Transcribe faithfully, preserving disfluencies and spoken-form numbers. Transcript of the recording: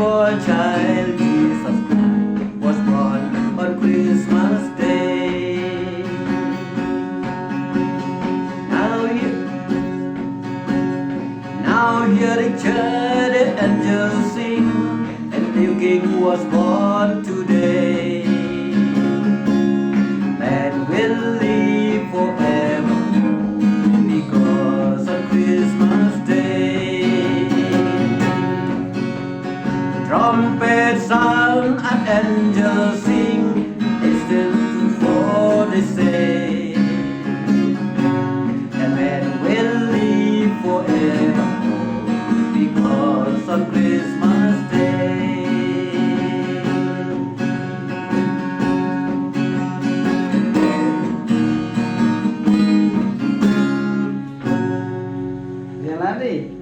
For child Jesus Christ was born on Christmas Day. Now here, now here the church the angels sing, a new king was born today. Man will live forever because on Christmas Day. Trumpet sound and angels sing, hasten to for the same. And man will live forever because on Christmas Day. Ïa lade.